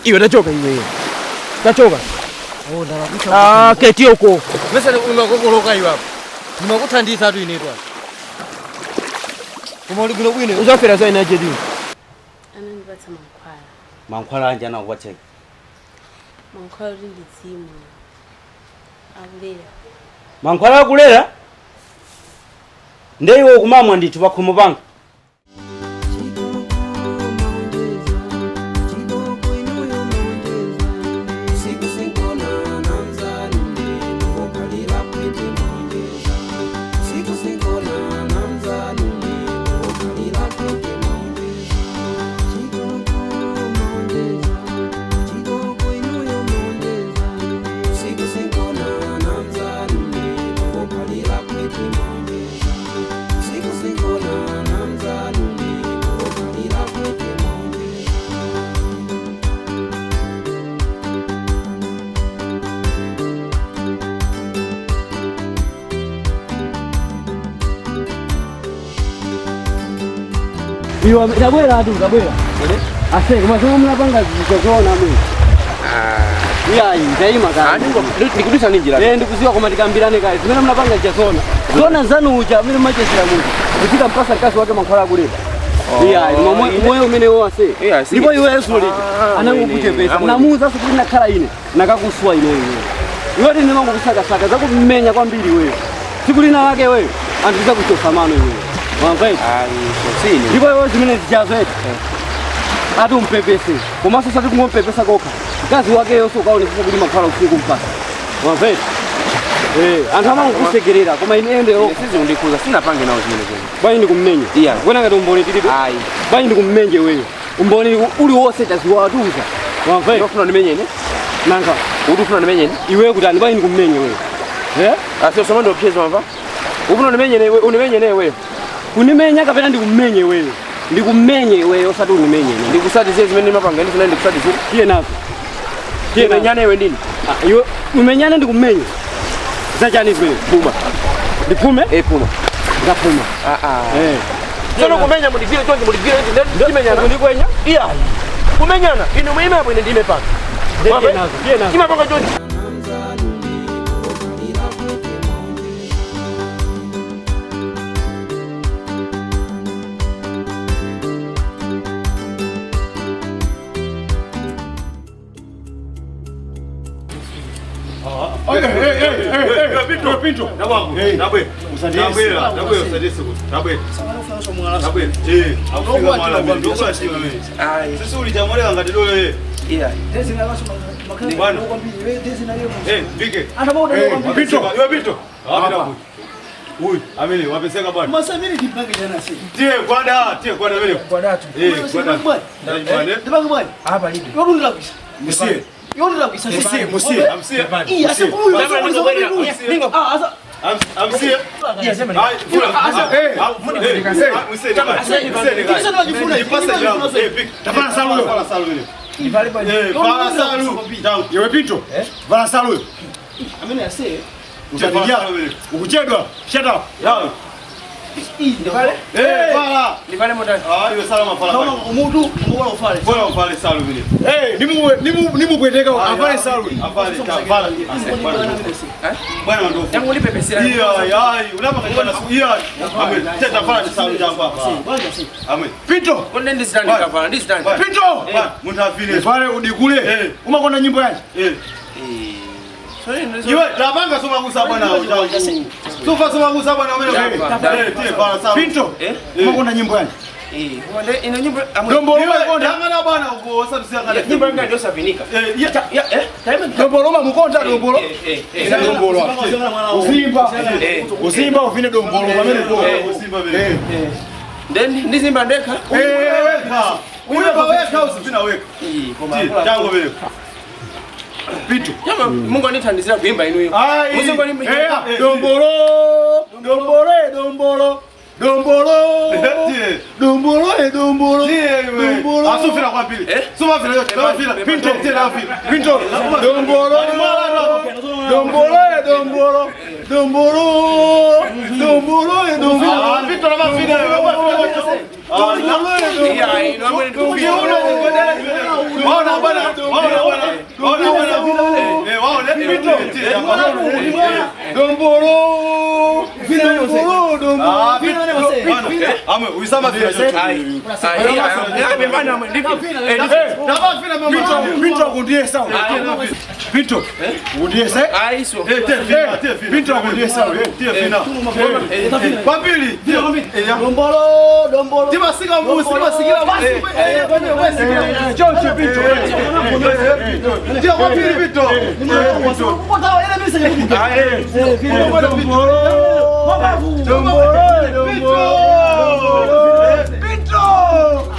Iwe tachoka iwe. Tachoka. Oh, ndalakwitsa. Ah, keti uko. Mese umakokoloka iwe apo. Ndimakuthandiza tu inetu apo. Koma uli bwino bwino. Uzafera za ina jedi. Anandipatsa mankhwala. Mankhwala anji anakupatsa? Mankhwala kuti ndizimwa. Akulera. Mankhwala akulera? Nde iwe ukumamwa ndithu pakhomo panga. Iwe tabwera atu tabwera. Ase koma zomwe munapanga zikuzoona mwe. Iyayi ndayima kale. Ndikudutsa ndi njira. Eh, ndikuziwa koma tikambirane kaye zimene munapanga zona. Zona zanu uja amene mumachezera muja. Kuchita mpasa mkazi wake mankhwala akulera. Iyayi koma moyo umene wonse. Iya, si. Ndipo iwe Yesu lija Ah, anangokuchepesa. amwene. Namuuza kuti nakhala ine nakakuswa ine iwe. Iwe tine mangokusakasaka zakumenya kwambiri iweyo. Tsiku lina lake iweyo anthu tizakuchosa mano iweyo. Wamva eti? Sini. Ndipo iwe zimene zichazo eti ati umpepese komanso sati kungompepesa kokha mkazi wake yonse ukaonesesa kuti mankhwala usiku mpasa. Wamva eti? Eh, anthu amangokusekerera koma ine ende yokha. Sizi undikuza sinapange nawo zimene zene. Bwanji ndikummenye? Iya. Kuona ngati umboni tilibe. Ayi. Bwanji ndikummenye wewe? Umboni uliwonse chaziwa watuza. Wamva eti? Ufuna ndimenyene? Nanga Uri ufuna ndimenyene? iwe kuti ani bwanji ndikummenye wewe? Eh? Asi usoma ndo pchezo wamva? Ufuna ndimenyene wewe, unimenyene wewe. Kunimenya kapena ndikummenye wewe? Ndikummenye wewe osati unimenye ine. Ndikusatizie zimene ndimapanga ndifuna ndikusatizie. Tiye nazo. Tiye nazo. Timenyane iwe ndini? Ah, iwe umenyane ndikummenye. Zachani zimene? Puma. Ndiphume? Eh, puma. Ndaphuma. Ah ah. Eh. Sono kumenya mudigwire chonje mudigwire ndi timenyana. Ndikwenya? Iya. Kumenyana inu muime apo ine ndime pano. Ndiye nazo. Tiye nazo. Timapanga chonje. Iwe Pinto, vala salu. Usanijia. Ukuchedwa. Shut up. Eh, nimupweteka avale salu. Pinto. Pinto. Vale udikule. Umakonda nyimbo yanji. Iwe tapanga somakusa bwana sofa somakusa bwana Pinto. Umakonda nyimbo yanji. Dombolo umakonda. Yang'ana bwana uko osabisiyang'ana. Nyimbo yanga ndio savinika. Dombolo umamukonda dombolo. Dombolo. Uzimba. Uzimba uvine dombolo pamene po. Then ndizimba ndekha. Uimba wekha usivina wekha. Tango vile. Pinto. Chama Mungu anithandizira kuimba inuyo. Ai. Muzungu ni Eh, dombolo. Dombolo, dombolo. Dombolo. Dombolo, dombolo. Dombolo. Asufira kwa pili. Sumafira yote. Sumafira. Pinto. Pinto. Dombolo. Dombolo, dombolo. Dombolo. Dombolo, dombolo. Pinto na mafina. Dombolo, dombolo. Waona bwana, waona bwana, waona bwana. Eh, waona. Dombolo, dombolo, dombolo. Ah, bwana. Amwe, uisama vile. Pinto, Pinto kundiyesa. Pinto, kundiyesa. Eh, te fina, te fina. Pinto kundiyesa. Te fina. Kwambili. Dombolo, dombolo. Timasika mbusi, timasikira mbusi. Eh, eh, Choncho Pinto. Ndio kwambili Pinto. Dombolo, dombolo. Pinto.